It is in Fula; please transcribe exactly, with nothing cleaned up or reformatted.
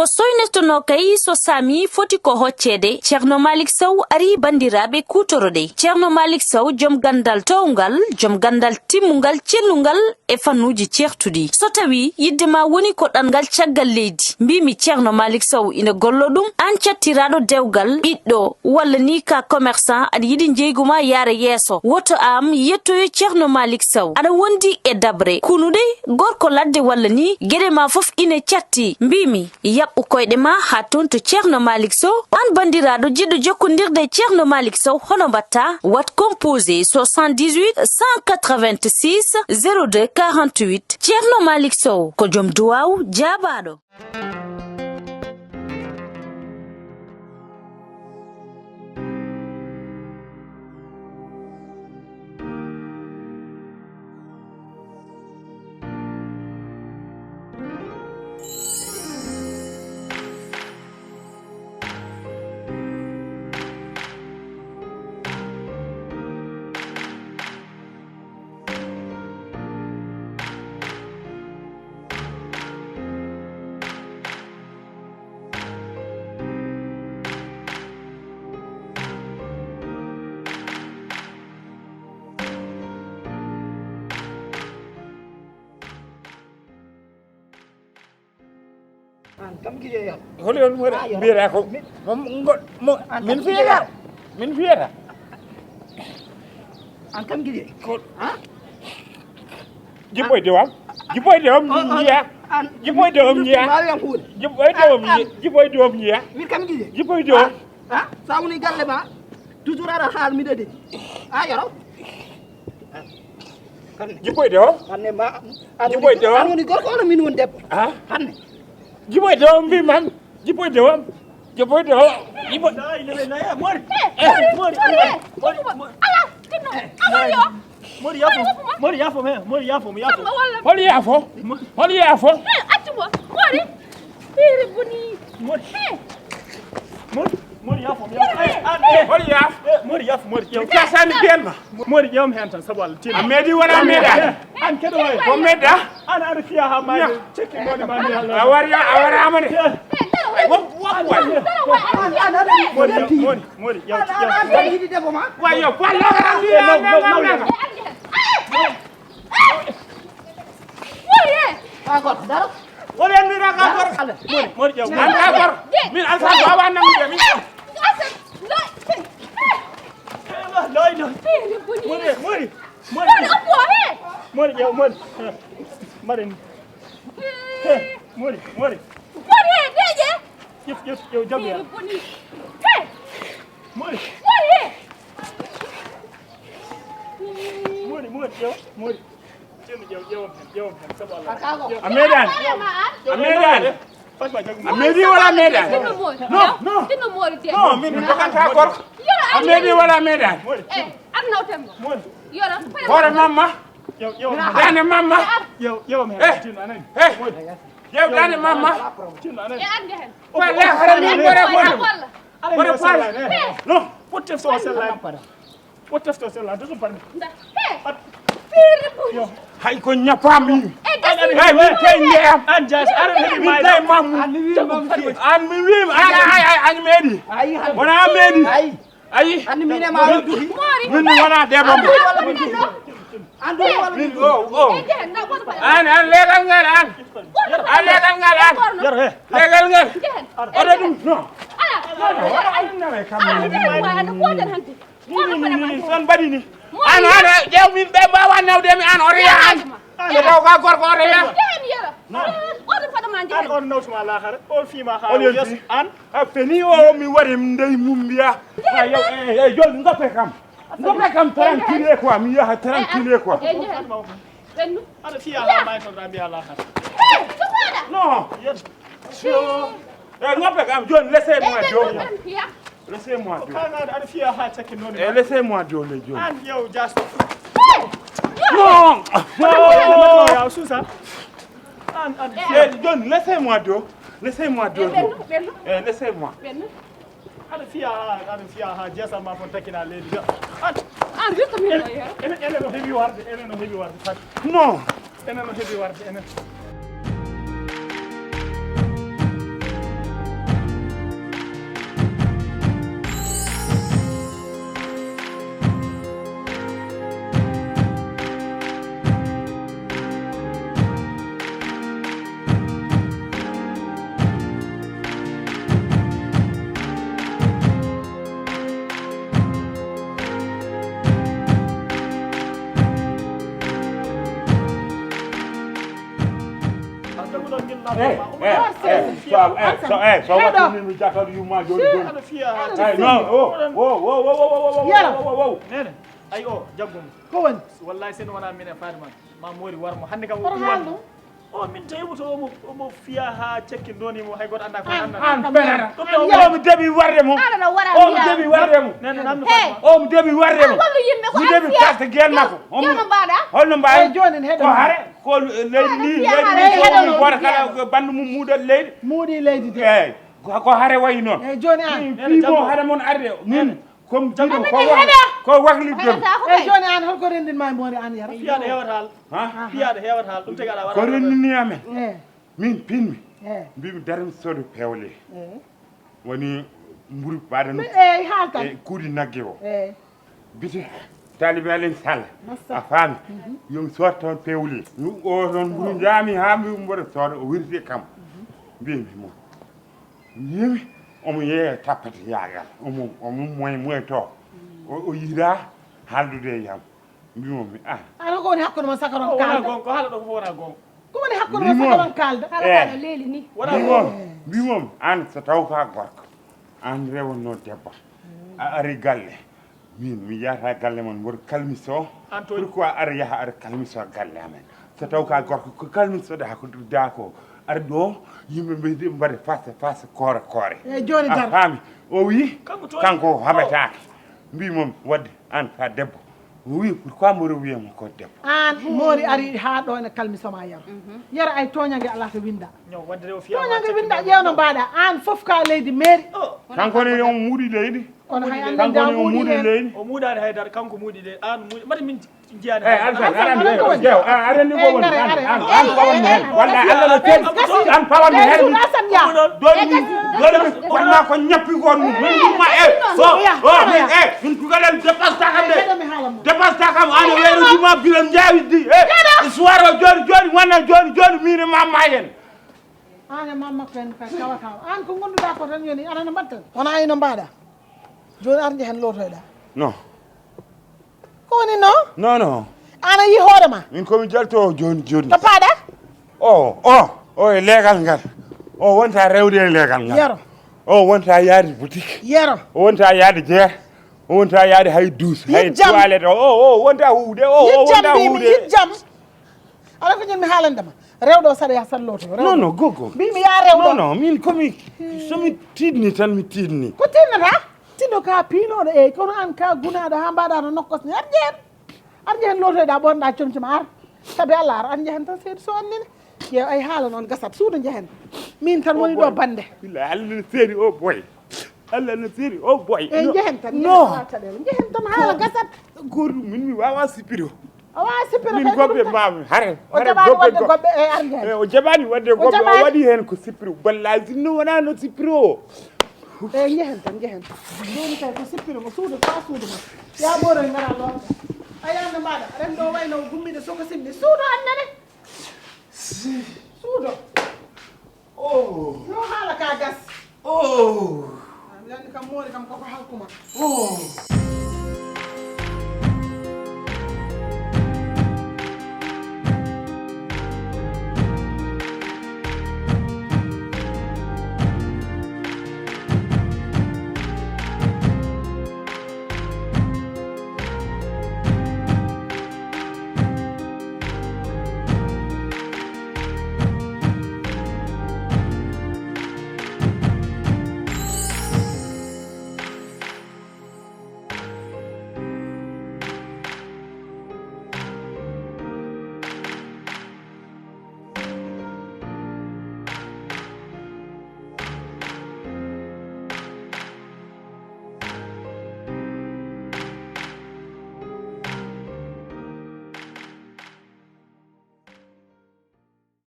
O soynotonoo kay so saami foti ko hocceede. Ceerno Malick Sow ari banndiraaɓe kuutoroɗe. Ceerno Malick Sow, joom ganndal toowngal, joom ganndal timmungal, cellungal e fannuuji ceertuɗi. So tawii yiɗde ma woni ko ɗanngal caggal leydi, mbiimi Ceerno Malick Sow ina gollo ɗum, aan cattiraaɗo dewgal, ɓiɗɗo, walla ni ka commerçant, aɗa yiɗi njeygu ma yaara yeeso, woto am yettoyo Ceerno Malick Sow. Aɗa wondi e daɓre, kunuɗe, gorko ladde walla ni, geɗe ma fof ina catti. Mbiimi, yaɓɓu koyɗe ma haa toon to Ceerno Malick Sow. Aan banndiraaɗo jiɗɗo jokkondirde e Ceerno Malick Sow, hono mbaɗta? Waɗ composé soixante-dix-huit cent quatre-vingt-six zéro deux quarante-huit. Ceerno Malick Sow ko joom duwaaw jaabaaɗo. An kam giɗo yam. Holi on mo Ah, yo. Mbiyata ko? Mo, mo, mo, An min kam fiyata. Giɗo yam. Min fiyata. An kam giɗo. Ko? Ha? Jippo e dewam. Jippo e dewam Oh, oh, njiya. An Jippo e dewam njiya. Mbaawi am huunde. Jippo e dewam An, an. Njiya. Jippo e dewam njiya. Min kam giɗo. Jippo e dewam. Ha? Ha? Sa woni galle ma, toujours aɗa haal miɗo de. A yoro. Jippo e dewam. Hannde ma, an Jippo e woni, dewam. An woni gorko, on min woni debbo. Ha? Hannde. Jippo e dewam, mbi man. Jippo e dewam. Jippo e dewam. Jippo. La ilaha illallah, Mori. Eh, Mori, Mori, Mori, Mori. Ala, tinno. Amari o. Mori, yaafo. Mori, yaafo, me. Mori, yaafo, me, yaafo. Samba walla. Holi yaafo? Mo- Holi yaafo? Eh, accu mo. Mori. Iri buni. Mori. Eh. Mori, Mori, yaafo, me, yaafo. Eh, an, eh. Holi yaafo? Eh, Mori, yaafo, Mori, yaafo. Ka sani biyan ma. Mori, ƴeewam heen tan, sabu Allah, tin. A meeɗi walla a meeɗaani? Eh, an keɗo waay. Ko meeɗa? An aɗa fiya haa maayde. Cekki moni ma mi Allah. A wari, a waraama de. Eh. Wa, wa, wa. An, an, an, an, Mori, Mori, Mori, ƴeew, ƴeew. An, an, an, yiɗi debbo ma? Wa, yo, wa, lo, lo, lo, lo, lo. Mori, eh. Ka gorko, daro. Woni en mbiyata ka gorko. Mori, Mori, ƴeew. An ka gorko. Min Alfa wawa nangude min. Asan, lo. Loy, loy. Mori, Mori. Mori. Mori, Abou, he. Mori, ƴeew, Mori. He. Mbaɗen. He, Mori, Mori. Mori, he, deƴƴe. Ƴef, ƴef, ƴeew, jaɓi. He. Mori. Mori, he. Mori, Mori, ƴeew, Mori. Ceerno, ƴeew, ƴeewam heen, ƴeewam heen, sabu Allah. A meeɗaani? A meeɗaani? A meeɗi walla a meeɗaani? Tinno Mori. No, no. Tinno Mori de. No, min mi doganta gorko. A meeɗi walla a meeɗaani? Mori. Eh, ar nawten mo. Mori. Yoro. Hoore mamma. Ƴeew, ƴeewam heen. Daande mamma. Ƴeew, ƴeewam heen. Eh. Tinno, a nani? Eh. Mori. Ƴeew daande mamma. Tinno, a nani? E ar nde heen. Walla, hara min gore ko. Walla. Gore ko. No. Fof tefto o sellaani. Fof tefto o sellaani, to ɗum parmi. Nda. He. At. Fiiri buy. Yo. Hay ko ñappaami. E gasi. Hay min kay ndeyam. An jas, aɗa heɓi min maayde. Kay mamu. An mi wiima. An mi wiima. An, ay, ay, an meeɗi. Ayi, han. Wona meeɗi. Ayi. Ayi. An min e ma duhi. Mori. Min mi wona debbo. An duhi walla min duhi. An duhi walla min duhi. O, o. E jehen, na woto faɗa. An, an leegal ngal an. An leegal ngal an. Yar he. Leegal ngal. Jehen. Oɗo ɗum, no. Ala. No, no, wala ay nawe kam. Ala, jehen, wa, an ko den hanti. Ni, ni, ni, ni, ni, son mbaɗi ni. An, an, ƴeew min ɓe mbawa nawde mi an, o reya an. Ƴeew ka gorko, o reya. Jehen yero. Oɗo faɗa ma jehen. An on nawtuma laaxara, on fiima haa o yes an. A feni o mi wari ndey mum mbiya. Ha yow, eh, eh, joni ngoppe kam. Ngoppe kam tranquille quoi, mi yaha tranquille quoi. Eh, jehen. Ɓennu. Aɗa fiya haa maay toon, aɗa mbiya laaxara. Hey, ko faɗa? Non. Yes. Eh, ngoppe kam, joni, laissez-moi, joni. Laissez-moi, joni. Ko kaŋŋe aɗa fiya haa cakke noon. Eh, laissez-moi, joni, joni. An ƴeew, jas. Non. Yaw, suusa. An, an. Eh, joni, laissez-moi, joni. Laissez-moi, joni. Eh, laissez-moi. Aɗa fiya haa, aɗa fiya haa jeesal ma fon takkina leydi ga. An, an, juste min ene, ene, ene no heewi warde, ene no heewi warde fat. Non. Ene no heewi warde, ene. Eh, eh, eh, so, eh, so, eh, so watti min mi jattan yumma joni, joni. Aɗa fiya ha. Eh, no, oh, oh, oh. Yara. Nene, ay o, jaggum. Ko woni? Wallahi sen wona min e Fatima. Ma mori war mo. Hande kam o ɗum wonno. O min tawi mo to omo, omo fiya ha cekki doni mo hay goto anda ko anna. An fenata. Ɗum ɗo omo debi warde mo. Omo debi warde mo. Nene nan Fatima. Omo debi warde mo. Mi debi carte gel makko. Omo. Holno mbaɗa? Holno mbaɗa? Joni en heɗo. Ko hare. Ko leydi ni, leydi ni, ko woni goto kala ko bandu mum muuɗat leydi. Muuɗi leydi de. Eyyi, ko, ko hare wayi noon. Eyyi, joni an. Min piimo hare mon arde. Min, comme jino ko wa-, ko waklidde. Eyyi, joni an, holko rendin ma e moori an yara? Fiyaɗo hewata hal. Ha? Fiyaɗo hewata hal. Ɗum tagi aɗa waɗa. Ko rendini amen. Eyyi. Min pinmi. Eyyi. Mbimi dare mi sodo pewle. Eyyi. Woni mburu baɗa no. Eyyi, haaltan. E kuudi nagge o. Eyyi. Bite taalibe Alin Sall. Massa. A faami? Mhm. Yo mi sood toon pewle. Mi o toon mburu njaami haa mi mboɗo sooda o wirti e kam. Mhm. Mbimi mo. Mi yimi omo yeeya tappata yaagal. Omo, omo moy, moy to. O, o yiɗa haaldude e yam. Mbimo mi, ah. Ano ko woni hakkunde mon sakaron kalda? Ko wona gon, ko haala ɗo ko wona gon. Ko woni hakkunde mon sakaron kalda? Kala kala leeli ni. Wona gon. Mbimo, an so taw ka gorko. An rewanno debbo. A ari galle. Min mi yahata galle mon mboɗo kalmiso. Pourquoi aɗa yaha aɗa kalmiso galle amen? So taw ka gorko ko kalmiso da ko da ko. Aɗa ɗo yimɓe mbaɗi face à face koore koore. Eyyi, joni dar. A faami? O wi kanko haɓetaake. Mbi mom wadde an ka debbo. O wi pourquoi mboɗo wiya mo ko debbo? An moori ari ha ɗo ene kalmiso ma yam. Yara ay toñange ala to winda. Toñange winda ƴeewno mbaɗa an fof ka leydi meeri. Kanko ne yo muudi leydi. Kono hay an kanko ne yo muudi leydi. O muudani haydara kanko muudi leydi an muudi mbaɗa min. Jiyani. Eh, Alsan, aran de, jeew, a, aran ni ko woni, an, an, an, pawan mo hen. Walla Allah no teeri, an, pawan mo hen. Doni, doni, wonna ko ñappi ko ɗum. Min ɗum ma, eh, so, oh, min, eh, min tugalal dépasse ta kam de. Dépasse ta kam, an, weeruji ma, bilam jaawi di, eh, soir o joni, joni, wona joni, joni, min e mamma hen. An e mamma ko en kay tawata. An ko gonduɗa ko tan yoni, aɗa no mbaɗten. Wona ino mbaɗa. Joni ar jehen lotoyɗa. Non. Ko woni non? Non, non. An a yi hoore ma? Min ko mi jalto joni, joni. To paɗa? O, o, o e legal ngal. O wonta rewde e legal ngal. Yero. O wonta yaade boutique. Yero. O wonta yaade jeer. O wonta yaade hay douche, hay toilette. O, o, o wonta huude. O, o wonta huude. Yit jam. Ala ko ñin mi haalande ma. Rewɗo o saɗa yaha salloto. Non, non, gogo. Mbi mi yaa rewɗo. Non, non, min ko mi, so mi tiɗni tan mi tiɗni. Ko tiɗnata? Tino ka piilooɗo e kono an ka gunaaɗo haa mbaɗa no nokkos ni. Ar jehen. Ar jehen lootoyɗa ɓorɗa comci ma ar. Sabi Allah ar an jehen tan seydi so annene. Ƴeew ay haala noon gasat suudu jehen. Min tan woni ɗo bande. Billahi Allah no seeri o boy. Allah no seeri o boy. E jehen tan. No. Jehen tan haala gasat. Gooto min mi wawa sipiro. A wawa sippiro min goɓɓe mami hare. O jaɓani wadde goɓɓe e arde. Eh, o jaɓani wadde goɓɓe o waɗi hen ko sippiro wallahi sinno wona no sippiro o. E jehen tan jehen. Joni kay ko sippiro mo suudo fa suudo mo. Ya ɓoroy ngara lorta. A yande mbaɗa ren ɗo wayno gummiɗo soko sinni suudo annene. Suudo. Oh. Yo haala ka gas. Oh. Landi kam moori kam koko halkuma. Oh.